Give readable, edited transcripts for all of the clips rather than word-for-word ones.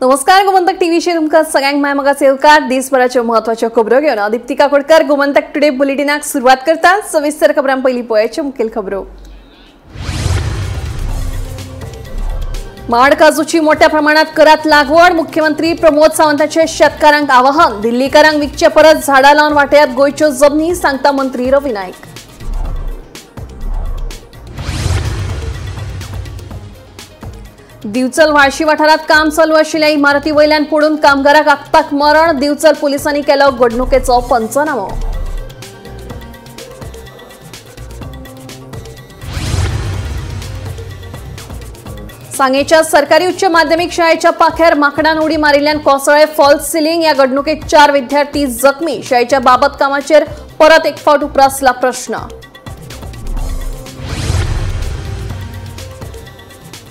नमस्कार, गोमंतक टीव्हीचेर तुमकां सगळ्यांक माय म्हाका सेवकार. दिसभराच्यो म्हत्वाच्यो खबरो घेवन हांव दीप्ती काकोडकर गोमंतक टुडे बुलेटिनाक सुरवात करता. सविस्तर खबरां पयलीं पळयाच्यो मुखेल खबरो. माड काजूची मोठ्या प्रमाणात करात लागवड, मुख्यमंत्री प्रमोद सावंताचे शेतकारांक आवाहन. दिल्लीकारांक विकचे परत झाडां लावन वाटयात गोंयच्यो जमनी, सांगता मंत्री रवी नायक. दिवचल व्हाळशी वाठारात काम चालू आशिल्ल्या इमारती वयल्यान पडून कामगाराक आक्ताक मरण, दिवचल पोलिसांनी केलो घडणुकेचो पंचनामो. सांगेच्या सरकारी उच्च माध्यमिक शाळेच्या पाख्यार माकडान उडी मारिल्ल्यान कोसळ्ळे फॉल्स सिलिंग, ह्या घडणुकेत 4 विद्यार्थी जखमी. शाळेच्या बाबत कामाचेर परत एक फावट उप्रासला प्रश्न.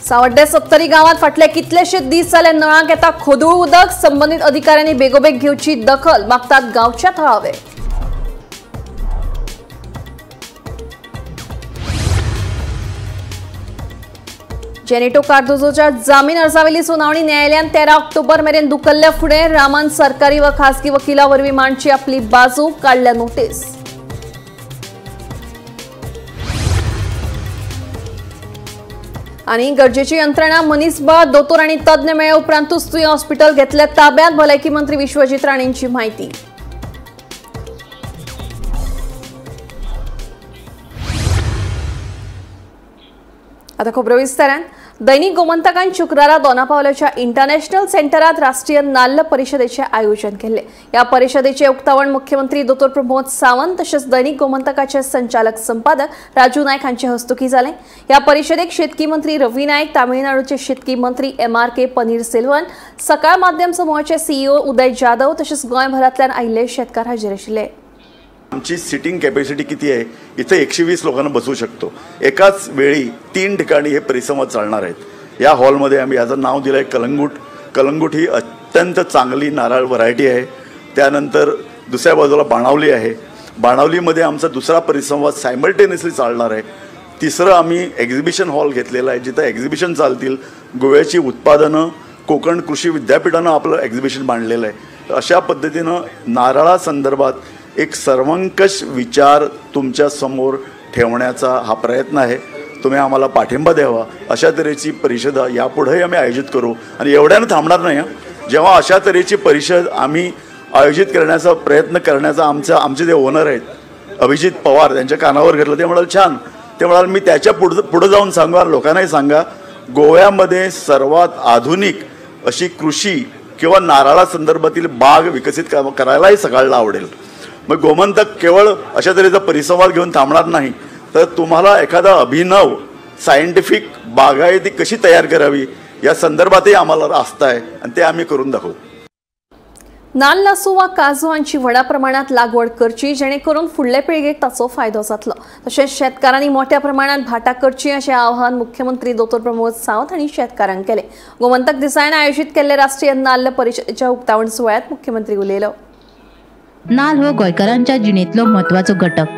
सावड्डे सत्तरी गावात फाटले कितलेशे दीस जाले नळांक येता खोदूळ उदक, संबंधित अधिकाऱ्यांनी बेगोबेग घेवची दखल, मागतात गांवच्या थळावे. जेनेटो कार्दोजोच्या जामीन अर्जावेली सुनावणी न्यायालयान 13 ऑक्टोबर मेरेन धुकल्ल्या फुडें रामान सरकारी व खासगी वकिला वरवीं मांडची आपली बाजू, काडल्या नोटीस. आनी गरजेची यंत्रणा, मनीसबळ, दोतोर आनी तज्ञ मेळ्ळे उपरांतूच तुयें हॉस्पिटल घेतल्या ताब्यात, भलायकी मंत्री विश्वजीत राणेंची म्हायती. आता खबरो विस्तारान. दैनिक गोमंतकान शुक्रारा दोनापावलाच्या इंटरनॅशनल सेंटरात राष्ट्रीय नाल्ल परिषदेचे आयोजन केले. या परिषदेचे उक्तावण मुख्यमंत्री दोतोर प्रमोद सावंत तसेच दैनिक गोमंतकाचे संचालक संपादक राजू नायक हांचे हस्तुकी जाले. या परिषदेक शेतकी मंत्री रवी नायक, तामिळनाडूचे शेतकी मंत्री MRK Panneerselvan, सकाळ माध्यम समूहाचे CEO Uday Jadhav तसेच गोंयभरांतल्यान आयिल्ले शेतकार हाजीर आशिल्ले. आमची सिटिंग कॅपॅसिटी किती आहे, इथे 120 लोकांना बसवू शकतो. एकाच वेळी 3 ठिकाणी हे परिसंवाद चालणार आहेत. या हॉलमध्ये आम्ही याचं नाव दिलं आहे कलंगूट. कलंगूट ही अत्यंत चांगली नारळ व्हरायटी आहे. त्यानंतर दुसऱ्या बाजूला बाणावली आहे. बाणावलीमध्ये आमचा दुसरा परिसंवाद सायमल्टेनियसली चालणार आहे. तिसरं आम्ही एक्झिबिशन हॉल घेतलेला आहे, जिथं एक्झिबिशन चालतील. गोव्याची उत्पादनं कोकण कृषी विद्यापीठानं आपलं एक्झिबिशन मांडलेलं आहे. अशा पद्धतीनं नारळासंदर्भात एक सर्वंकष विचार तुमच्यासमोर ठेवण्याचा हा प्रयत्न आहे. तुम्ही आम्हाला पाठिंबा द्यावा. अशा तऱ्हेची परिषदा यापुढेही आम्ही आयोजित करू आणि एवढ्यानं थांबणार नाही. जेव्हा अशा तऱ्हेची परिषद आम्ही आयोजित करण्याचा प्रयत्न करण्याचा आमचे जे ओनर आहेत अभिजित पवार, त्यांच्या कानावर घेतलं, ते म्हणाल छान. ते म्हणाल मी त्याच्या पुढं जाऊन सांगू, लोकांनाही सांगा, गोव्यामध्ये सर्वात आधुनिक अशी कृषी किंवा नारळासंदर्भातील बाग विकसित करायलाही सकाळला आवडेल. मग गोमंतक केवळ अशा तऱ्हेचा परिसंवाद घेऊन थांबणार नाही, तर तुम्हाला एखादा अभिनव सायंटिफिक बागायती कशी तयार करावी या संदर्भातही आम्हाला आस्था आहे आणि ते आम्ही करून दाखवू. नाल्ल आसूं वा काजू हांची व्हडा प्रमाणात लागवड करची, जेणेकरून फुडले पिळगेक ताचो फायदो जातलो. तशेंच शेतकारांनी मोठ्या प्रमाणात भाटां करची अशें आवाहन मुख्यमंत्री दोतोर प्रमोद सावंत हांणी शेतकारांक केलें. गोमंतक दिसाळ्यान आयोजीत केल्ले राष्ट्रीय नाल्ल परिषदेच्या उक्तावण सुवाळ्यांत मुख्यमंत्री उलयलो. नाल्ल हो गोंयकारांच्या जिणेंतलो म्हत्वाचो घटक.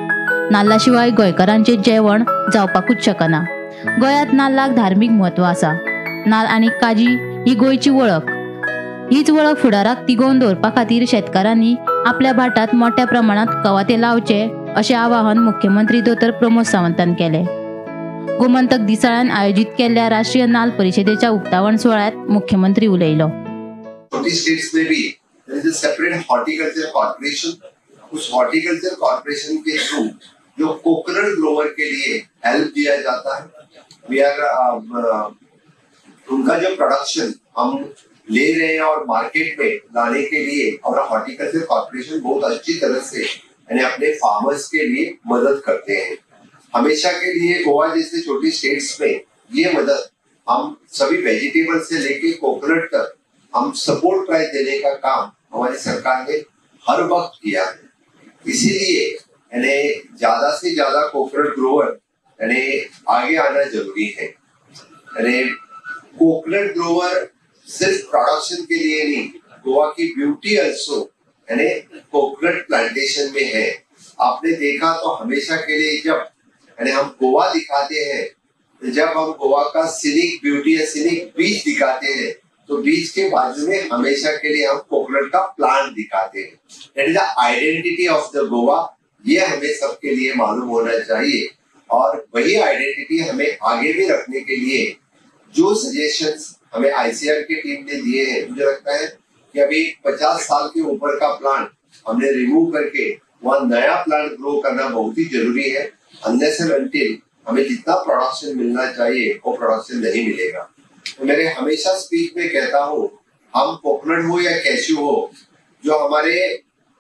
नाल्ला शिवाय गोंयकारांचें जेवण जावपाकूच शकना. गोंयांत नाल्लाक धार्मीक म्हत्व आसा. नाल्ल आनी काजी ही गोंयची वळख. हीच वळख फुडाराक तिगोवन दवरपा खातीर शेतकारांनी आपल्या भाटांत मोठ्या प्रमाणांत कवाथे लावचे अशें आवाहन मुख्यमंत्री दोतोर प्रमोद सावंतान केलें. गोमंतक दिसाळ्यान आयोजीत केल्ल्या राष्ट्रीय नाल्ल परिषदेच्या उक्तावण सुवाळ्यांत मुख्यमंत्री उलयलो. There is a separate horticulture corporation. उस हॉर्टिकल्चर कॉर्पोरेशन के थ्रू जो कोकोनट ग्रोवर के लिए हेल्प दिया जाता है, we are उनका जो प्रोडक्शन हम ले रहे हैं और मार्केट में लाने के लिए और हॉर्टिकल्चर कॉर्पोरेशन बहुत अच्छी तरह से यानी अपने फार्मर्स के लिए मदद करते हैं. हमेशा के लिए गोवा जैसे छोटी स्टेट्स में ये मदद हम सभी वेजिटेबल से लेके कोकोनट तक हम सपोर्ट प्राइस देने का काम हमारी सरकार ने हर वक्त किया है. इसीलिए यानी ज्यादा से ज्यादा कोकोनट ग्रोवर यानी आगे आना जरूरी है. यानी कोकोनट ग्रोवर सिर्फ प्रोडक्शन के लिए नहीं, गोवा की ब्यूटी अल्सो यानी कोकोनट प्लांटेशन में है. आपने देखा तो हमेशा के लिए जब यानी हम गोवा दिखाते हैं, जब हम गोवा का सीनिक ब्यूटी या सीनिक बीच दिखाते हैं, तो बीच के बाजू में हमेशा के लिए हम कोकोनट का प्लांट दिखाते हैं। That is the identity of the Goa. ये हमें सबके लिए मालूम होना चाहिए और वही आइडेंटिटी हमें आगे भी रखने के लिए जो सजेशंस हमें आईसीआर की टीम ने दिए हैं, मुझे लगता है कि अभी 50 साल के ऊपर का प्लांट हमने रिमूव करके वहाँ नया प्लांट ग्रो करना बहुत ही जरूरी है। अनलेस एंड अनटिल हमें जितना प्रोडक्शन मिलना चाहिए वो प्रोडक्शन नहीं मिलेगा। तो मेरे हमेशा स्पीच में कहता हूँ, हम कोकोनट हो या कैश्यू हो, जो हमारे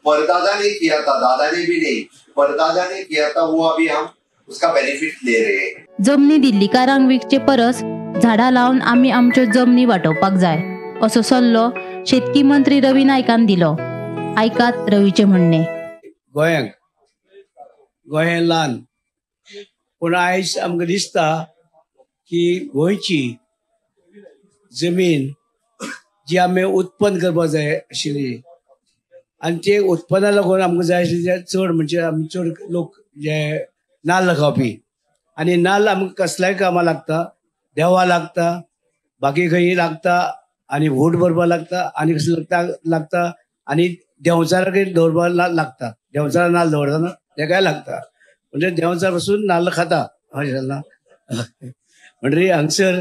परदादा ने किया था, दादा ने भी नहीं, परदादा ने किया था, वो अभी हम उसका बेनिफिट ले रहे हैं। जमनी दिल्लीकारांक विकचे परस झाडां लावन आमी आमच्यो जमनी वाटोवपाक जाय असो सल्लो शेतकी मंत्री रवी नायकान दिलो। आयकात रवीचें म्हणणें। गोंयांक गोंय ल्हान पूण आयज आमकां दिसता की गोंयची जमीन जी आमी उत्पन्न करपाक जाय आशिल्ली आनी ते उत्पन्ना लागून आमकां जाय आशिल्ले चड म्हणजे आमी चड लोक जे नाल्ल खावपी आनी नाल्ल आमकां कसल्याय कामां लागता, देवा लागता, बाकी खंय लागता आनी व्होट भरपाक लागता आनी कसलें लागता लागता आनी देंवचाराक दवरपाक लागता। देंवचारा नाल्ल दवरतना तेकाय लागता, म्हणजे देंवचार पासून नाल्ल खाता अशें ना। म्हणटकीर हांगसर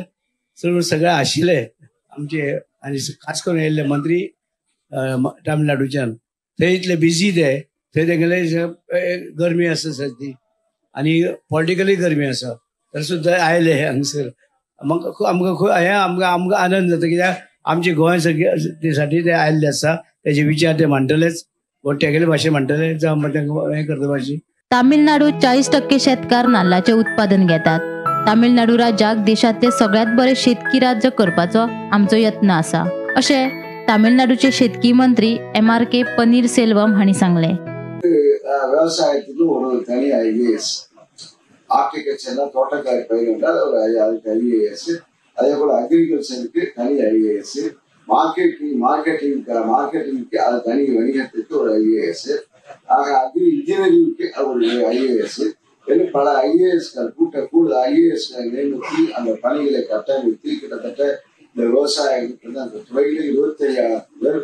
चड सगळे आशिल्ले आमचे आनी खास करून येयल्ले मंत्री तामिळनाडूच्यान, थंय इतले बिजी ते थंय तेगेले गरमी आसा सद्दी आनी पॉलिटिकली गरमी आसा तर सुद्दां आयले हांगसर। मग आमकां हें आमकां आमकां आनंद जाता कित्याक आमचे गोंय सगळे साठी ते आयिल्ले आसा, तेजे विचार ते मांडटलेच, तेगेले भाशेन मांडटले, जावं तांकां हें करता भाशेन। तामिळनाडू 40% शेतकार नाल्लाचें उत्पादन घेतात। तामिळनाडू राज्याक देशांतले सगळ्यांत बरें शेतकी राज्य करपाचो आमचो यत्न आसा अशें तामिळनाडूचे शेतकी मंत्री MRK Panneerselvam हांणी सांगलें। விவசாயத்துக்கு ஒரு தனி ஐஏஎஸ், ஆர்டிகல்ச்சர்னா தோட்டக்காரி பயிர் என்றால் ஒரு அதுக்கு ஐஏஎஸ், அதே போல் அக்ரிகல்ச்சருக்கு தனி ஐஏஎஸ், மார்க்கெட்டிங்க்கு அது தனி வணிகத்துக்கு ஒரு ஐஏஎஸ், ஆக அக்ரி இன்ஜினியரிங்க்கு ஒரு ஐஏஎஸ் என்று பல ஐஏஎஸ்கள் கூடுதல் ஐஏஎஸ்களை நியமித்து அந்த பணிகளை கட்டமைத்து கிட்டத்தட்ட இந்த விவசாயத்துக்கு அந்த துறையிலே 25,000 பேர்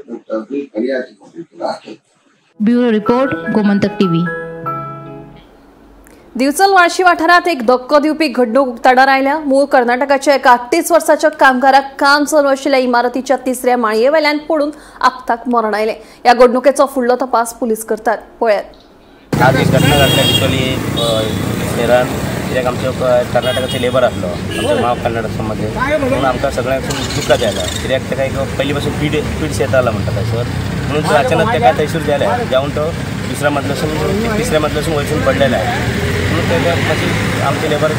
பணியாற்றி கொண்டிருக்கிறார்கள். Bureau report, Gomantak TV. Divchal Valshi वाठारात एक धक्को दिवपी घडणूक उक्ताडार आयल्या। मूळ कर्नाटकाच्या एका 38 वर्साच्या कामगाराक काम चालू आशिल्ल्या इमारतीच्या तिसऱ्या माळयेवेल्यान पडून आपताक मरण आयलें। ह्या घडणुकेचो फुडलो तपास पुलीस करतात। पळयात। आज एक घटना घडल्या डिचोली शहरान, कित्याक आमचो कर्नाटकाचे लेबर आसलो आमचो माव कर्नाटक मध्ये, म्हणून आमकां सगळ्यांक दुःख जायला कित्याक ताका एक पयलीं पासून पीड येताला म्हणटा थंयसर, म्हणून तो अचानक ताका थंयसर जाले जावन तो दुसऱ्या मदल्यासून तिसऱ्या मदल्यासून वयसून पडलेला आहे, म्हणून ताका मातशी आमचे लेबर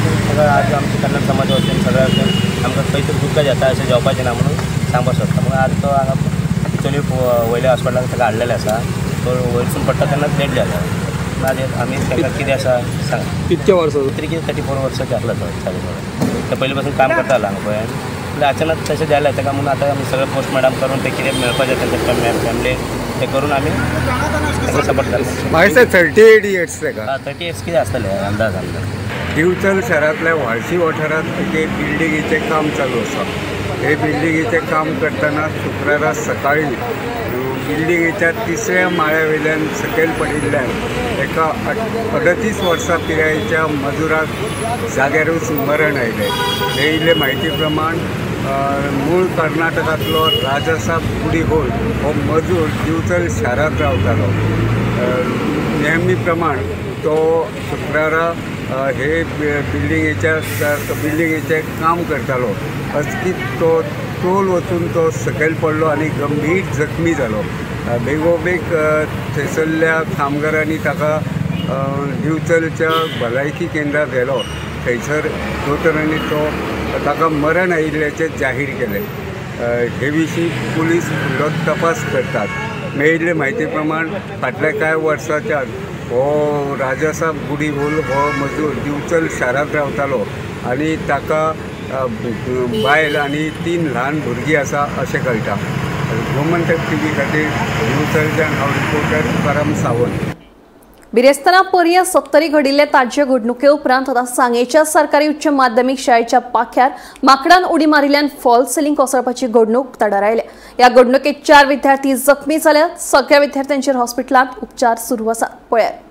आज आमचे कर्नाटक समाजा वचून सगळ्या वचून आमकां खंय तरी दुःख जाता अशें जावपाचें ना म्हणून सांगपाक सोदता। म्हणून आज तो हांगा डिचोली वयल्या हॉस्पिटलान ताका हाडलेलो आसा, तो वयरसून पडटा तेन्नाच लेट जाला। आमी ताका कितें आसा सांग। कितके वर्सां? तरी कितें 34 वर्सांचें आसलो तो चालू ते पयलीं पासून काम करतालो हांगा गोंयान, म्हणल्यार अचानक तशें जालें ताका, म्हणून आतां आमी सगळें पोस्टमार्टम करून तें कितें मेळपाचें तांच्या फॅमिलीक तें करून आमी ताका सपोर्ट करता। म्हाका दिसता 38 इयर्स ताका। 38 कितें आसतलें अंदाज अंदाज। दिवचल शहरांतल्या व्हाळशी वाठारांत एके बिल्डिंगेचें काम चालू आसा। हे बिल्डिंगेचें काम करतना शुक्रारा सकाळी बिल्डिंगेच्या तिसऱ्या माळ्या वयल्यान सकयल पडिल्ल्यान एका 38 वर्सां पिरायेच्या मजुराक जाग्यारूच मरण आयलें। मेळिल्ले म्हायती प्रमाण मूळ कर्नाटकांतलो राजासाब गुडीहोल हो मजूर दिवचल शारांत रावतालो। नेहमी प्रमाण तो शुक्रारा हे बिल्डिंगेचें काम करतालो। अचकीत तो तोल वचून तो सकयल पडलो आनी गंभीर जखमी जालो। बेगोबेग थंयसरल्या कामगारांनी ताका दिवचलच्या भलायकी केंद्रात व्हेलो। थंयसर दोतोरांनी तो ताका मरण आयिल्ल्याचें जाहीर केलें। हे विशीं पुलीस फुडलो तपास करतात। मेळिल्ले म्हायती प्रमाण फाटल्या कांय वर्सांच्यान हो राजासाब गुडीहोल हो मजूर दिवचल शारांत रावतालो आनी ताका बायल आनी 3 ल्हान भुरगीं आसा अशें कळटा। गोमंतक टीव्ही खातीर दिवचलच्यान हांव रिपोर्टर तुकाराम सावंत। बिरेस्तारा पर्यां सत्तरी घडिल्ले ताजे घडणुके उपरांत आतां सांगेच्या सरकारी उच्च माध्यमीक शाळेच्या पाख्यार माकडान उडी मारिल्ल्यान फॉल्स सिलिंग कोसळपाची घडणूक उक्ताडार आयल्या. ह्या घडणुकेत 4 विद्यार्थी जखमी जाल्यात. सगळ्या विद्यार्थ्यांचेर हॉस्पिटलांत उपचार सुरू आसात. पळयात.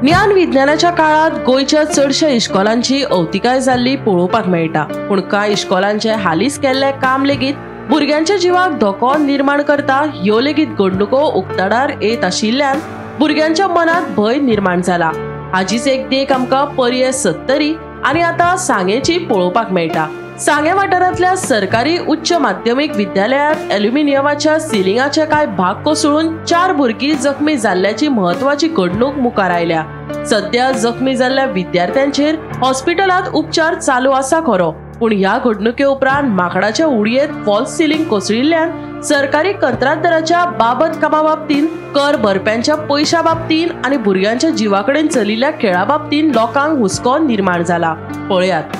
ज्ञान विज्ञानाच्या काळात गोंयच्या चडश्या इश्कोलांची अवतिकाय जाल्ली पळोवपाक मेळटा, पूण कांय इश्कोलांचे हालींच केल्लें काम लेगीत भुरग्यांच्या जिवाक धोको निर्माण करता. ह्यो लेगीत घडणुको उक्ताडार येत आशिल्ल्यान भुरग्यांच्या मनांत भंय निर्माण जाला. हाजीच एक देख आमकां पर्ये सत्तरी आनी आतां सांगेची पळोवपाक मेळटा. सांगे वाठारांतल्या सरकारी उच्च माध्यमीक विद्यालयांत एल्युमिनियमाच्या सिलिंगाचे कांय भाग कोसळून 4 भुरगीं जखमी जाल्ल्याची म्हत्वाची घडणूक मुखार आयल्या. सध्या जखमी जाल्ल्या विद्यार्थ्यांचेर हॉस्पिटलांत उपचार चालू आसा खरो, पूण ह्या घडणुके उपरांत माकडाच्या उडयेत फॉल्स सिलिंग कोसळिल्ल्यान सरकारी कंत्राटदाराच्या बाबत कामा बाबतींत, कर भरप्यांच्या पयशा बाबतींत आनी भुरग्यांच्या जिवा कडेन चलिल्ल्या खेळा बाबतींत लोकांक हुस्को निर्माण जाला. पळयात.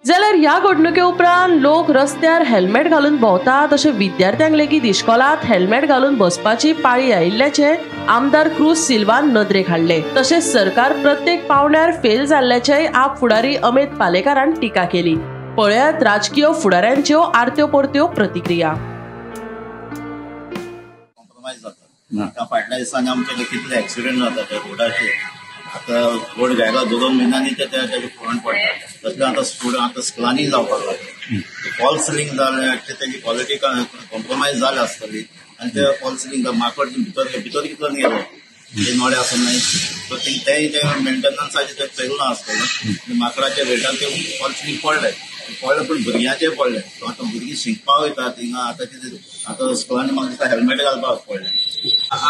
जाल्यार ह्या घडणुके उपरांत लोक रस्त्यार हेल्मेट घालून भोंवतात तशें विद्यार्थ्यांक लेगीत इश्कोलांत हेल्मेट घालून बसपाची पाळी आयिल्ल्याचें आमदार क्रूज सिल्वान नदरेक हाडलें. तशेंच सरकार प्रत्येक पावंड्यार फेल जाल्ल्याचेय आप फुडारी अमित पालेकारान टिका केली. पळयात राजकीय फुडाऱ्यांच्यो आरत्यो परत्यो प्रतिक्रिया. कॉम्प्रोमायज जाता फाटल्या दिसांनी आमचे कितले एक्सिडेंट जाता त्या रोडाचेर. आतां रोड घायला 2-2 म्हयन्यांनी तेजे फोण पडटा. तसलें आतां स्टुडंट आतां स्कुलांनी जावपाक लागलें. फॉल्स सिलिंग जालें तेजी क्वॉलिटी कॉम्प्रोमायज जाल्या आसतली आनी ते फॉल्स सिलिंग माकड भितर भितर कितलो गेलो ते नोडे आसून न्हय, सो तें तें मेंटेनन्साचें तें चलना आसतलें. आनी माकडाच्या वेटान ते फॉल्स सिलिंग पडलें पडलें, पूण भुरग्यांचें पडलें. सो आतां भुरगीं शिकपाक वयता थिंगा आतां कितें आतां स्कुलांनी म्हाका दिसता हेल्मेट घालपाक पडलें.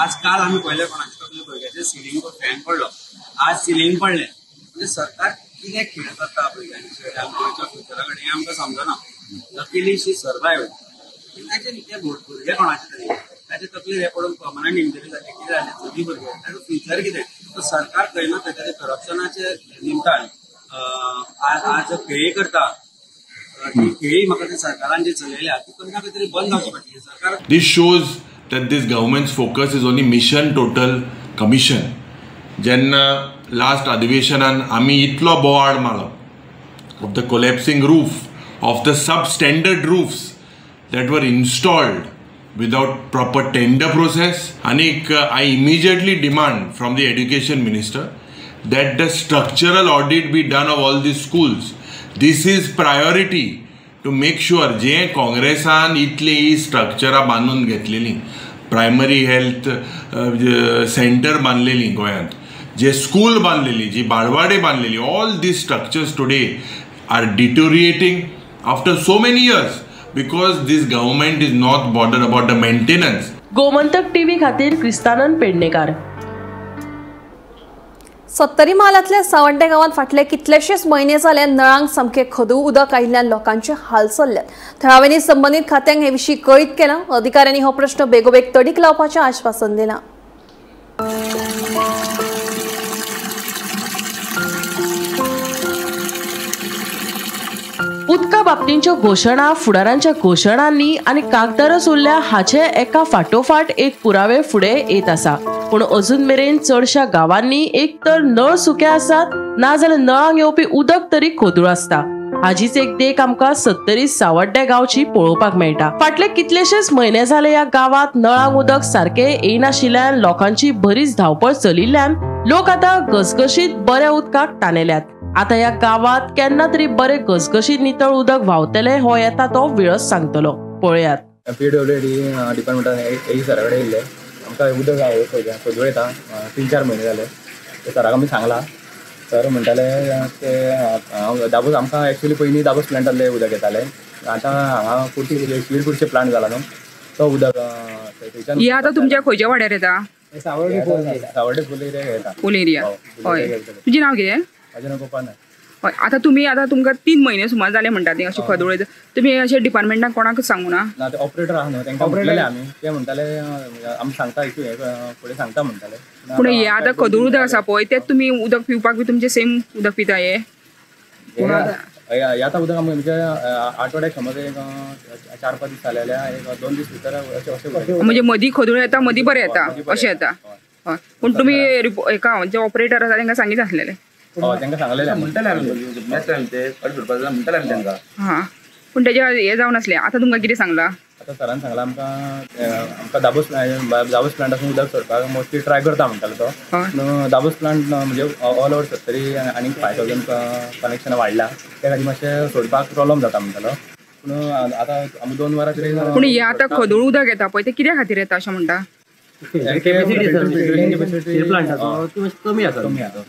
आज काल आमी पळयलें कोणाच्या तकले भुरग्याचें सिलिंग फॅन पडलो, आज सिलिंग पडलें. म्हणजे सरकार कितें खेळ करता भुरग्यांचेर, गोंयच्या फ्युचरा कडेन हें आमकां समजना. लकीली शी सर्वायव, ताचे ते भुरगे कोणाचे तरी ताचे तकलेर हें पडून पर्मनंट इंजरी जाली, कितें जालें, सगळीं भुरगे ताचो फ्युचर कितें. सो सरकार खंय ना खंय तरी करप्शनाचे निमतान आज खेळी करता ती खेळी म्हाका ते सरकारान जी चलयल्या ती खंय ना खंय तरी बंद जावची पडटली. सरकार This shows that this government's focus is only mission total commission. जेन्ना लास्ट अधिवेशनान आमी इतलो बोवाळ मारलो of the collapsing roof, of the substandard roofs that were installed without proper tender process. आनीक I immediately demand from the education minister that the structural audit be done of all the schools. This is priority to make sure जे काँग्रेसान इतली स्ट्रक्चरां बांदून घेतलेली, primary health centre बांदलेली गोंयांत, जे school बांदलेली, जी बालवाडे बांदलेली, all these structures today are deteriorating after so many years because this government is not bothered about the maintenance. Gomantak TV खातीर क्रिस्तानंद पेडणेकार. सत्तरी म्हालांतल्या सावड्डें गांवांत फाटले कितलेशेच म्हयने जाले नळांक सामकें खदू उदक आयिल्ल्यान लोकांचे हाल चल्ल्यात. थळाव्यांनी संबंदीत खात्यांक हे विशीं कळीत केलां. अधिकाऱ्यांनी हो प्रश्न बेगोबेग तडीक लावपाचें आश्वासन दिलां. उदका बाबतींच्यो घोशणा फुडारांच्या घोशणांनी आनी कागदारच उरल्या हाचे एका फाटोफाट एक पुरावे फुडें येत आसा. पूण अजून मेरेन चडश्या गांवांनी एक तर नळ सुके आसात नाजाल्यार नळांक येवपी उदक तरी खोदूळ आसता. हाजीच एक देख आमकां सत्तरी सावड्डे गांवची पळोवपाक मेळटा. फाटले कितलेशेच म्हयने जाले ह्या गांवांत नळांक उदक सारकें येनाशिल्ल्यान लोकांची बरीच धांवपळ चलिल्ल्यान लोक आतां घसघशीत बऱ्या उदकाक तानेल्यात. आतां ह्या गांवांत केन्ना तरी बरे घसघशीत नितळ उदक व्हांवतलें हो येता तो वेळच सांगतलो. पळयात. पीडब्ल्यूडी डिपार्टमेंटान ए सरा कडेन येयल्ले, आमकां उदक खोदूळ येता 3-4 म्हयने जाले. सराक आमी सांगलां, सर म्हणटाले ते दाबोस आमकां एक्चुअली पयलीं दाबोस प्लॅन्टांतलें उदक येतालें, आतां हांगा कुर्टी शिरपूरचे प्लांट जाला न्हू तो उदक थंयच्यान. हे आतां तुमच्या खंयच्या वाड्यार येता? सावर्डे फूल एरिया येता. फूल एरिया. हय, तुजें नांव कितें? म्हाजें नांव गोपाल नायक. हय, आतां तुमी आतां तुमकां 3 म्हयने सुमार जाले म्हणटा ती अशी खदोळ येता, तुमी अशें डिपार्टमेंटाक कोणाकूच सांगू ना? ना, ते ऑपरेटर आहा न्हू तांकां म्हणलेलें आमी, ते म्हणटाले आमी सांगता इशू हे फुडें सांगता म्हणटाले. पूण हे आतां खदोळ उदक आसा पळय तें तुमी उदक पिवपाक बी तुमचें सेम उदक पिता हे? हे आतां उदक आमी म्हणजे आठवड्याक समज एक 4-5 दीस जाले जाल्यार एक 2 दीस भितर अशें म्हणजे मदीं खदोळ येता मदीं बरें येता अशें येता. हय, पूण तुमी हेका जे ऑपरेटर आसा तांकां सांगीत आसलेले? हय, तांकां सांगलेलें म्हणटाले आमी ते म्हणटाले आमी तांकां. हां, पूण तेजें हें जावन आसलें. आतां तुमकां कितें सांगलां? आतां सरान सांगलां आमकां आमकां दाबोस दाबोस प्लांटासून उदक सोडपाक मोस्टली ट्राय करता म्हणटालो तो. दाबोस प्लांट म्हणजे ऑल ओवर सत्तरी आनी 5000 कनेक्शनां वाडला, त्या खातीर मातशें सोडपाक प्रॉब्लम जाता म्हणटालो. पूण आतां आमी 2 वरां तरी. पूण हें आतां खदोळ उदक येता पळय तें कित्या खातीर येता अशें म्हणटा? कॅपेसिटी प्लांटाचो ती मातशी कमी आसा. कमी आसा.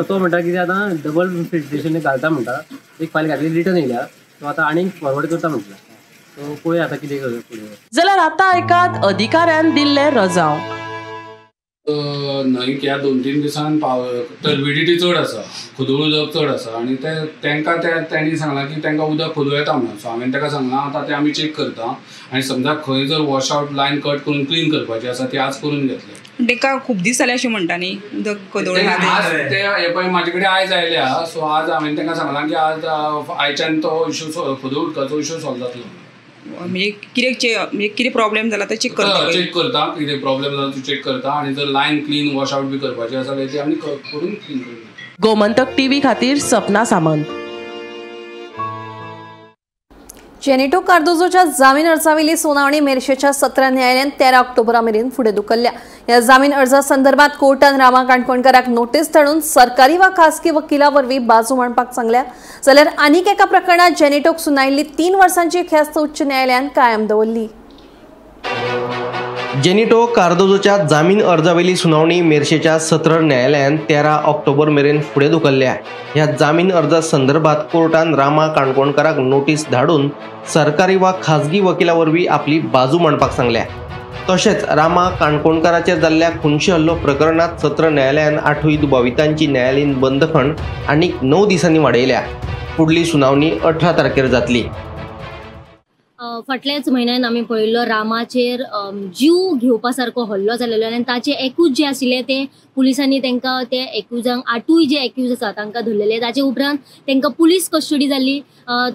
तो म्हणटा कितें आतां डबल फिल्ट्रेशन घालता म्हणटा, एक फायल घातली रिटर्न येयल्या, तो आतां आनीक फॉरवर्ड करता म्हटला, सो पळोवया आतां कितें फुडें. जाल्यार आतां आयकात अधिकाऱ्यान दिल्ले रजांव. न्हंयक ह्या 2-3 दिसान टर्बिडिटी चड आसा, खदोळ उदक चड आसा आनी ते तांकां तेणी सांगलां की तांकां उदक खदोळ येता म्हणून. सो हांवें ताका सांगलां आतां तें आमी चॅक करता आनी समजा खंय जर वॉश आवट लायन कट करून क्लीन करपाची आसा ती आज करून घेतले. तांकां खूब दीस जाले अशें म्हणटा न्ही उदक खदोळ आज ते हे पळय म्हाजे कडेन आयज आयल्या, सो आज हांवें तांकां सांगलां की आज आयच्यान तो इशू खदोळ उदकाचो इशू सॉल्व जातलो. म्हणजे कितें म्हणजे कितें प्रॉब्लेम जाला ते चॅक करता? चॅक करता कितें प्रॉब्लेम जाला तो चॅक करता आनी जर लायन क्लीन वॉश आवट बी करपाची आसा जाल्यार ती आमी करून क्लीन करून. गोमंतक टीव्ही खातीर सपना सामंत. जेनिटो कार्दोजोच्या जामीन अर्जावेली सुनावणी मेरशेच्या सत्र न्यायालयान 13 ऑक्टोबरा मेरेन फुडें धुकल्ल्या. ह्या जामीन अर्जा संदर्भात कोर्टान रामा काणकोणकाराक नोटीस धाडून सरकारी वा खासगी वकिला वरवीं बाजू मांडपाक सांगल्या. जाल्यार आनीक एका प्रकरणात जेनिटोक सुनायिल्ली 3 वर्सांची ख्यास्त उच्च न्यायालयान कायम दवरली. जेनिटो कार्दोजोच्या जामीन अर्जावेली सुनावणी मेरशेच्या सत्र न्यायालयान 13 ऑक्टोबर मेरेन फुडें धुकल्ल्या. ह्या जामीन अर्जा संदर्भात कोर्टान रामा काणकोणकाराक नोटीस धाडून सरकारी वा खाजगी वकिला वरवीं आपली बाजू मांडपाक सांगल्या. तशेंच रामा काणकोणकाराचेर जाल्ल्या खुनशी हल्लो प्रकरणात सत्र न्यायालयान 8 दुबावितांची न्यायालयीन बंदखण आनीक 9 दिसांनी वाडयल्या. फुडली सुनावणी 18 तारखेर जातली. फाटल्याच म्हयन्यान आमी पळयल्लो रामाचेर जीव घेवपा सारको हल्लो जालेलो आनी ताचे एक्यूज जे आशिल्ले ते पुलिसांनी तांकां ते एक्यूजांक 8 जे एक्यूज आसा तांकां धरलेले. ताचे उपरांत तांकां पुलीस कस्टडी जाली.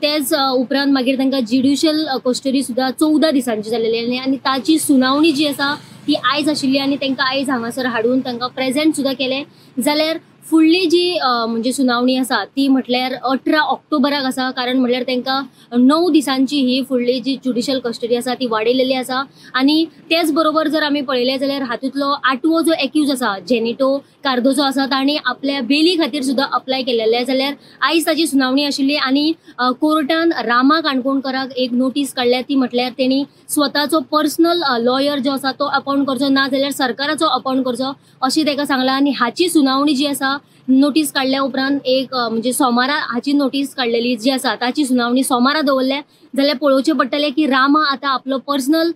तेच उपरांत मागीर तांकां ज्युडिशियल कस्टडी सुद्दां 14 दिसांची जालेली आनी ताची सुनावणी जी आसा ती आयज आशिल्ली आनी तांकां आयज हांगासर हाडून तांकां प्रेजेंट सुद्दां केलें. जाल्यार फुडली जी म्हणजे सुनावणी आसा ती म्हटल्यार 18 ऑक्टोबराक आसा, कारण म्हटल्यार तांकां 9 दिसांची ही फुडली जी ज्युडिशियल कस्टडी आसा ती वाडयलेली आसा. आनी तेच बरोबर जर आमी पळयलें जाल्यार हातूंतलो 8वो जो एक्यूज आसा जेनिटो कार्दोजो आसा ताणें आपल्या बेली खातीर सुद्दां अप्लाय केलेलें. जाल्यार आयज ताची सुनावणी आशिल्ली आनी कोर्टान रामा काणकोणकराक एक नोटीस काडल्या ती म्हटल्यार तेणी स्वताचो पर्सनल लॉयर जो आसा तो अपॉयंट करचो, ना जाल्यार सरकाराचो अपॉयंट करचो अशें ताका सांगलां. आनी हाची सुनावणी जी आसा नोटीस काडल्या उपरांत एक म्हणजे सोमारा हाची नोटीस काडलेली जी आसा ताची सुनावणी सोमारा दवरल्या. जाल्यार पळोवचें पडटलें की रामा आतां आपलो पर्सनल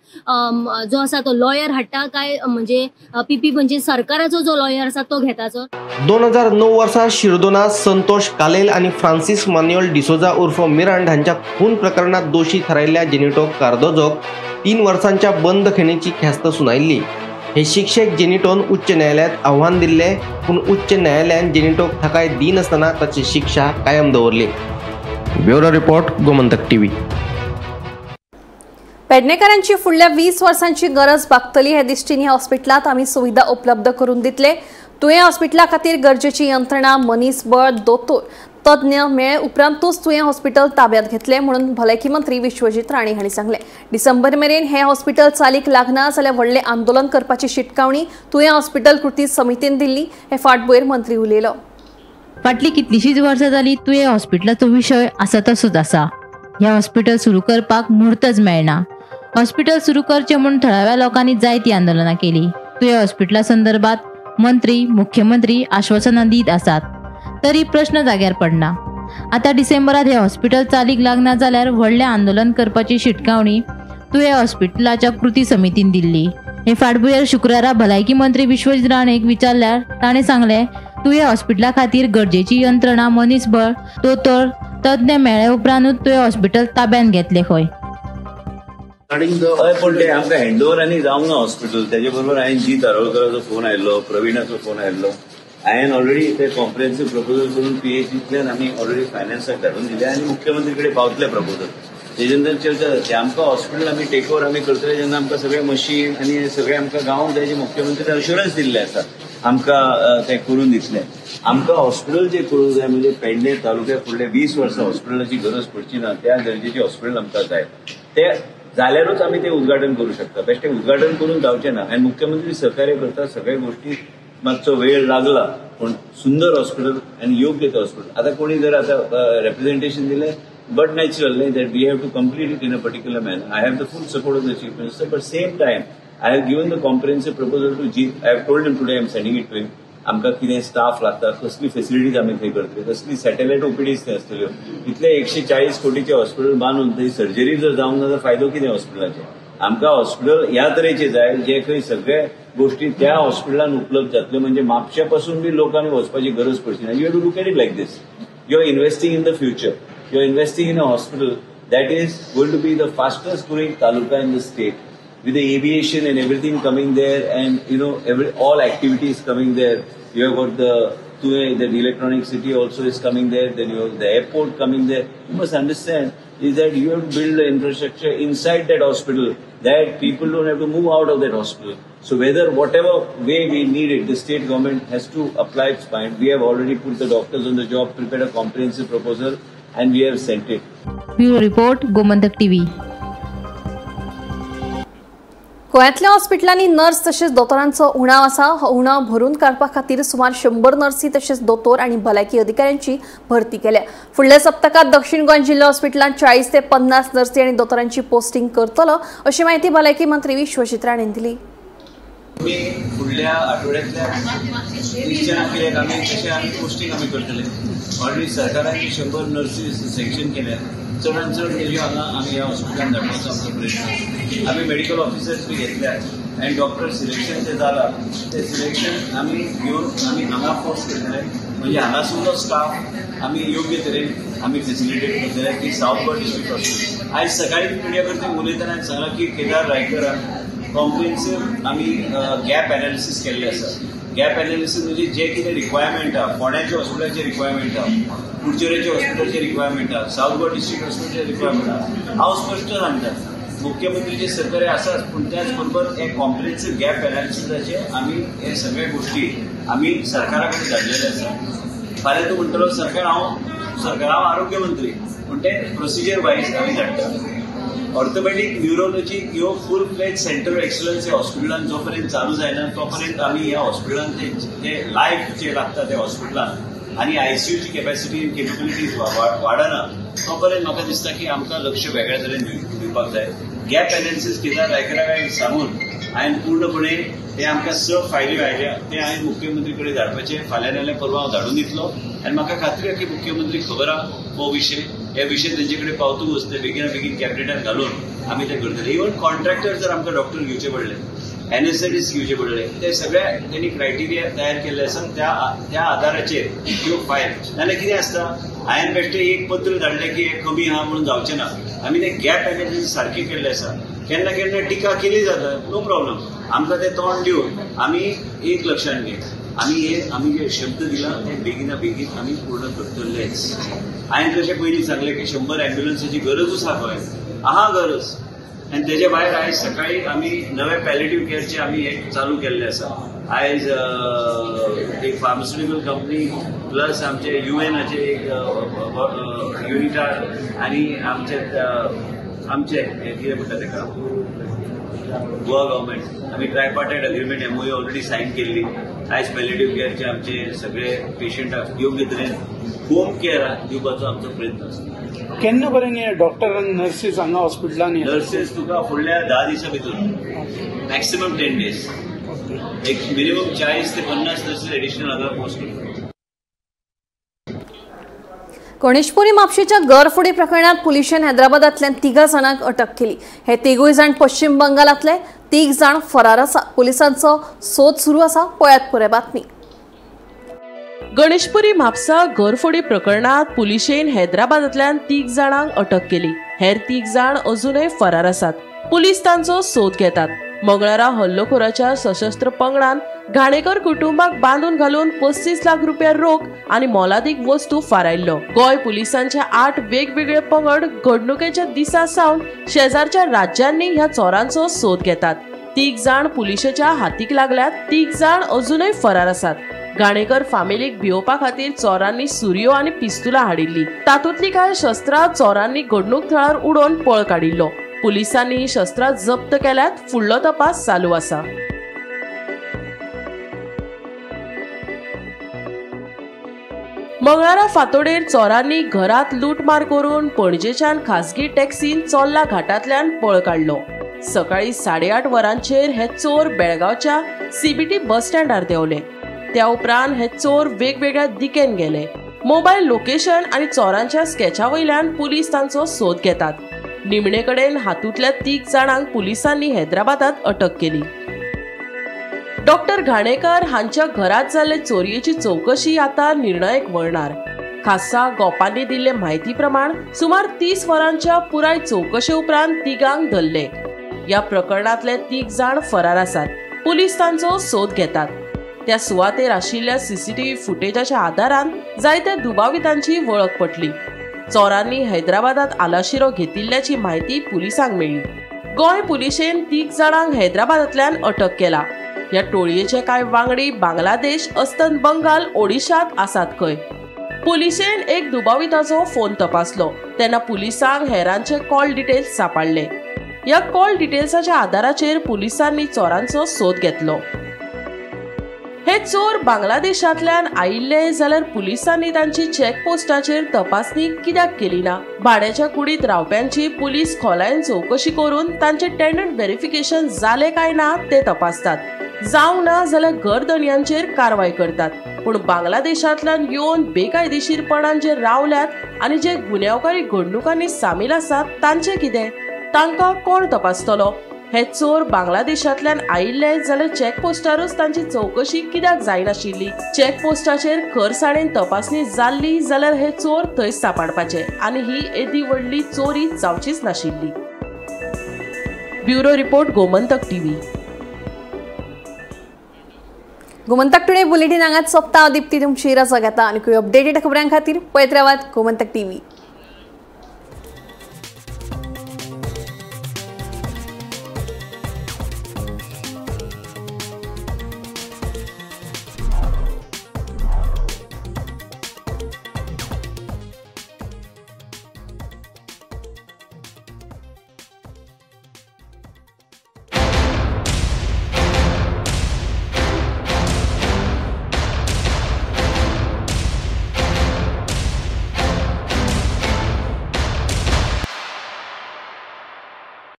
जो आसा तो लॉयर हाडटा काय म्हणजे पीपी म्हणजे सरकाराचो जो लॉयर आसा तो घेताचो. 2009 वर्सा शिरदोना संतोष कालेल आनी फ्रांसीस मान्युएल डिसोजा उर्फ मिरांड हांच्या खून प्रकरणात दोशी थारायल्ल्या जेनिटो कार्दोजोक 3 वर्सांच्या बंदखणीची ख्यास्त सुनायिल्ली. हे शिक्षेक जेनिटोन उच्च न्यायालयात आव्हान दिल्ले, पूण उच्च न्यायालयान जेनिटोक थाकाय दिनासतना ताची शिक्षा कायम दवरली. Bureau report, Gomantak TV. पेडणेकरांची फुडल्या 20 वर्सांची गरज भागतली हे दृष्टीन ह्या हॉस्पिटलांत आमी सुविधा उपलब्ध करून दितले. तुयें हॉस्पिटला खातीर गरजेची यंत्रणा, मनीसबळ, दोतोर, तज्ञ मेळ्ळे उपरांतूच तुयें हॉस्पिटल ताब्यात घेतले म्हणून भलायकी मंत्री विश्वजीत राणे हांणी सांगलें. डिसेंबर मेरेन हें हॉस्पिटल चालीक लागना जाल्यार व्हडलें आंदोलन करपाची शिटकावणी तुयें हॉस्पिटल कृती समितीन दिल्ली. हे फाटभुंयेर मंत्री उलयलो. फाटली कितलीशीच वर्सां जाली तुयें हॉस्पिटलाचो विशय आसा तसोच आसा. हें हॉस्पिटल सुरू करपाक मुहूर्तच मेळना. हॉस्पिटल सुरू करचें म्हूण थळाव्या लोकांनी जायतीं आंदोलनां केली. तुयें हॉस्पिटला संदर्भात मंत्री, मुख्यमंत्री आश्वासनां दीत आसात तरी प्रश्न जाग्यार पडना. आतां डिसेंबरात हे हॉस्पिटल चालीक लागना जाल्यार व्हडलें आंदोलन करपाची शिटकावणी तुयें हॉस्पिटलाच्या कृती समितीन दिल्ली. हे फाटभुंयेर शुक्रारा भलायकी मंत्री विश्वजीत राणेक विचारल्यार ताणें सांगलें, तुयें हॉस्पिटला खातीर गरजेची यंत्रणा, मनीसबळ, दोतोर, तज्ञ मेळ्ळे उपरांतूच तुयें हॉस्पिटल ताब्यांत घेतलें खंय. हय, पूण ते आमकां हँडओवर आनी जावंक ना हॉस्पिटल. तेजे बरोबर हांवें जी तारोळकराचो फोन आयिल्लो, प्रवीणाचो फोन आयिल्लो. हांवें ऑलरेडी ते कॉम्प्रिहेन्सीव प्रपोजल करून पीएचडींतल्यान आमी ऑलरेडी फायनान्साक धाडून दिले आनी मुख्यमंत्री कडेन पावतले प्रपोजल. तेजे नंतर चर्चा जातली. आमकां हॉस्पिटल आमी टेक ओवर आमी करतले जेन्ना आमकां सगळे मशीन आनी सगळें आमकां गावंक जाय, जे मुख्यमंत्र्यान अश्युरन्स दिल्लें आसा आमकां तें करून दितले. आमकां हॉस्पिटल जें करूंक जाय म्हणजे पेडणे तालुक्याक फुडले 20 वर्सां हॉस्पिटलाची गरज पडची ना त्या गरजेचें हॉस्पिटल आमकां जाय. ते जाल्यारूच आमी तें उद्घाटन करूं शकता. बेश्टें उद्घाटन करून जावचें ना. आनी मुख्यमंत्री सहकार्य करता सगळ्या गोष्टी. मातसो वेळ लागला पूण सुंदर हॉस्पिटल आनी योग्य तें हॉस्पिटल. आतां कोणी जर आतां रेप्रेझेंटेशन दिलें, बट नॅचरल न्ही that we have to complete it in a particular manner. I have the full support of the chief minister, but same time I have given the comprehensive proposal to Jeet. I have told him today I am sending it to him. आमकां कितें staff लागता, कसली facilities आमी थंय करतले, कसली satellite OPTs थंय आसतल्यो. इतले 140 कोटीचें हॉस्पिटल बांदून थंय सर्जरी जर जावंक ना जाल्यार फायदो कितें हॉस्पिटलाचें. आमकां हॉस्पिटल ह्या तरेचें जाय जे खंय सगळे गोष्टी त्या हॉस्पिटलान उपलब्ध जातल्यो, म्हणजे म्हापशा पासून बी लोकांनी वचपाची गरज पडची ना. You have to look at it like this. You are investing in the future. You are investing in a hospital that is going to be the fastest growing taluka in the state, with the aviation and everything coming there, and you know all activities coming there. You have got the electronic city also is coming there, then you have the airport coming there. You must understand is that you have to build the infrastructure inside that hospital that people don't have to move out of that hospital. So whether whatever way we need it, the state government has to apply its mind. We have already put the doctors on the job, prepared a comprehensive proposal, and we have sent it. Bureau Report, Gomantak TV. गोंयांतल्या हॉस्पिटलांनी nurse तशेंच दोतोरांचो उणाव आसा. हो उणाव भरून काडपा खातीर सुमार 100 नर्सी तशेंच दोतोर आनी भलायकी अधिकाऱ्यांची भरती केल्या. फुडल्या सप्तकांत दक्षिण गोंय जिल्लो हॉस्पिटलांत 40 ते 50 नर्सी आनी दोतोरांची पोस्टिंग करतलो अशी म्हायती भलायकी मंत्री विश्वजीत राणेन दिली. आमी फुडल्या आठवड्यांतल्या कित्याक आमी तशें आमी पोस्टिंग आमी करतले. ऑलरेडी सरकारान 100 नर्सी सँक्शन केल्या. चडान चड तेज्यो हांगा आमी ह्या हॉस्पिटलान धाडपाचो आमचो प्रयत्न. आमी मेडिकल ऑफिसर्स बी घेतल्यात आनी डॉक्टर सिलेक्शन जें जालां तें सिलेक्शन आमी घेवन आमी हांगा फोर्स करतले. म्हणजे हांगासरलो स्टाफ आमी योग्य तरेन आमी फेसिलिटेट करतले की सावथ गोवा डिस्ट्रिक्ट हॉस्पिटल. आयज सकाळी मिडिया कडेन उलयतना हांवें सांगलां की केदार रायकरान कॉम्प्रिहेन्सीव आमी गॅप एनालिसीस केल्लें आसा. गॅप एनालिसीस म्हणजे जे कितें रिक्वायरमेंट आहा, फोंड्याच्या हॉस्पिटलाचे रिक्वायरमेंट आहा, कुडचडेच्या हॉस्पिटलाचे रिक्वायरमेंट आहा, सावथ गोवा डिस्ट्रिक्ट हॉस्पिटलाचे रिक्वायरमेंट आहा. हांव स्पश्ट सांगता मुख्यमंत्रीचे सहकार्य आसाच, पूण त्याच बरोबर हे कॉम्प्रिहेन्सीव गॅप एनालिसिसाचे आमी हे सगळे गोष्टी आमी सरकारा कडेन धाडलेले आसा. फाल्यां तूं म्हणटलो सरकार हांव आरोग्य मंत्री, पूण ते प्रोसिजर वायज आमी धाडटा. ऑर्थोपेडीक न्युरोलॉजी ह्यो full fledge centre of excellence ह्या हॉस्पिटलान जो पर्यंत चालू जायना तो पर्यंत आमी ह्या हॉस्पिटलान ते लायफ जे लागता त्या हॉस्पिटलान आनी आयसीयूची कॅपॅसिटी आनी केपेबिलिटीज वाडना तो पर्यंत म्हाका दिसता की आमकां लक्ष वेगळ्या तरेन दिवपाक जाय. गॅप एनालिसीस केदार रायकरा सांगून हांवें पूर्णपणे ते आमकां 6 फायली आयल्या ते हांवें मुख्यमंत्री कडेन धाडपाचे. फाल्यां नाल्यार परवां हांव धाडून दितलो आनी म्हाका खात्री आसा की मुख्यमंत्री खबर आहा हो विशय, हे विशय तेंचे कडेन पावतकूच ते बेगिना बेगीन कॅबिनेटान घालून आमी ते करतले. इवन कॉन्ट्रॅक्टर जर आमकां डॉक्टर घेवचे पडले, एनेस्थेटिस्ट घेवचे पडले, ते सगळे तेणी क्रायटेरिया तयार केल्ले आसा. त्या आदाराचेर ह्यो फायल नाल्यार कितें आसता, हांवें बेश्टें एक पत्र धाडलें की हें कमी आहा म्हणून जावचें ना. आमी ते गॅप एनालिसीस सारकें केल्लें आसा. केन्ना केन्ना टिका केली जाता, नो प्रॉब्लम. आमकां ते तोंड दिवन आमी एक लक्षांत घे, आमी हे आमी जे शब्द दिला ते बेगिना बेगीन आमी पूर्ण करतलेच. हांवें जशें पयलीं सांगलें की 100 ॲम्ब्युलन्साची गरजूच आहा गोंयांत, आहा गरज. आनी तेजे भायर आयज सकाळी आमी नवे पॅलेटीव केअरचे आमी एक चालू केल्ले आसा. आयज एक फार्मास्युटिकल कंपनी प्लस आमचे युएनाचे एक युनिटार आनी आमचे आमचे कितें म्हणटा तेका गोवा गव्हर्मेंट आमी tripartite agreement MOU already sign केल्ली. आयज पॅलेटीव केअरचे आमचे सगळे पेशंटाक योग्य तरेन होम केअर दिवपाचो आमचो प्रयत्न आसा. केन्ना पर्यंत हे डॉक्टर आनी नर्सीस हांगा हॉस्पिटलान? नर्सीस तुका फुडल्या 10 दिसां भितर, मॅक्सिमम 10 डेज, एक मिनिमम 40 ते 50 नर्सीस एडिशनल हांगा पोस्ट करता. गणेशपुरी म्हापशेच्या घरफोडी प्रकरणात पुलिशेन हैदराबादांतल्यान 3 जाणांक अटक केली. हे 3 जाण पश्चिम बंगालांतले, 3 जाण फरार आसा. पुलिसांचो सोद सुरू आसा. पळयात पुराय बातमी. गणेशपुरी म्हापसा घरफोडी प्रकरणात पुलिशेन हैदराबादांतल्यान 3 जाणांक अटक केली. हेर 3 जाण अजूनय फरार आसात. पुलीस तांचो सोद घेतात. मंगळारा हल्लेखोराच्या सशस्त्र पंगडान घाणेकर कुटुंबाक बांदून घालून 35 लाख रुपया रोख आनी मोलादीक वस्तू फारायल्लो. गोंय पुलिसांचे 8 वेगवेगळे पंगड घडणुकेच्या दिसा सावन शेजारच्या राज्यांनी ह्या चोरांचो सोद घेतात. 3 जाण पुलिशेच्या हातीक लागल्यात. 3 जाण अजूनय फरार आसात. घाणेकर फामिलीक भिवपा खातीर चोरांनी सुरयो आनी पिस्तुलां हाडिल्ली. तातूंतली कांय शस्त्रां चोरांनी घडणूक थळार उडोवन पळ काडिल्लो. पुलिसांनी ही शस्त्रां जप्त केल्यात. फुडलो तपास चालू आसा. मंगळारा फांतोडेर चोरांनी घरात लूटमार करून पणजेच्यान खासगी टॅक्सीन चोर्ला घाटांतल्यान पळ काडलो. सकाळी 8:30 वरांचेर हे चोर बेळगांवच्या सीबीटी बस स्टँडार देंवले. त्या उपरांत हे चोर वेगवेगळ्या दिकेन गेले. मोबायल लोकेशन आनी चोरांच्या स्केचा वयल्यान पुलीस तांचो सोद घेतात. निमणे कडेन हातूंतल्या 3 जाणांक पुलिसांनी हैदराबादात अटक केली. डॉक्टर घाणेकर हांच्या घरात जाल्ले चोरयेची चौकशी आता निर्णायक वळणार. खासा गोपांनी दिल्ले म्हायती प्रमाण सुमार 30 वरांच्या पुराय चौकशे उपरांत 3 धरले. ह्या प्रकरणांतले 3 जाण फरार आसात. पुलीस तांचो सोद घेतात. त्या सुवातेर आशिल्ल्या सीसीटीव्ही फुटेजाच्या आदारान जायत्या दुबावितांची वळख पटली. चोरांनी हैदराबादात आलाशिरो घेतिल्ल्याची म्हायती पुलिसांक मेळ्ळी. गोंय पुलिशेन 3 जाणांक हैदराबादांतल्यान अटक केला. ह्या टोळयेचे कांय वांगडी बांगलादेश, अस्तंत बंगाल, ओडिशात आसात खंय. पुलिशेन एक दुबाविताचो फोन तपासलो तेन्ना पुलिसांक हेरांचे कॉल डिटेल्स सापडले. ह्या कॉल डिटेल्साच्या आदाराचेर पुलिसांनी चोरांचो सोद घेतलो. हे चोर बांगलादेशांतल्यान आयिल्ले जाल्यार पुलिसांनी तांची चेकपोस्टाचेर तपासणी कित्याक केली ना? भाड्याच्या कुडीत रावप्यांची पुलीस खोलायेन चौकशी करून तांचे टेनंट व्हेरिफिकेशन जालें काय ना ते तपासतात. जावंक ना जाल्यार घरधनयांचेर कारवाय करतात. पूण बांगलादेशांतल्यान येवन बेकायदेशीरपणान जे रावल्यात आनी जे गुन्यांवकारी घडणुकांनी सामील आसात तांचें कितें? तांकां कोण तपासतलो? हे चोर बांगलादेशांतल्यान आयिल्ले जाल्यार चेकपोस्टारूच तांची चौकशी कित्याक जायनाशिल्ली? चेकपोस्टाचेर खरसाणेन तपासणी जाल्ली जाल्यार हे चोर थंय सापडपाचे आनी ही येदी व्हडली चोरी जावचीच नाशिल्ली. Bureau report, Gomantak TV. Gomantak today bulletin हांगाच सोंपता. दीप्ती तुमची रजा घेता आनी अपडेटेड खबरां खातीर पळयत रावात गोमंतक टीव्ही.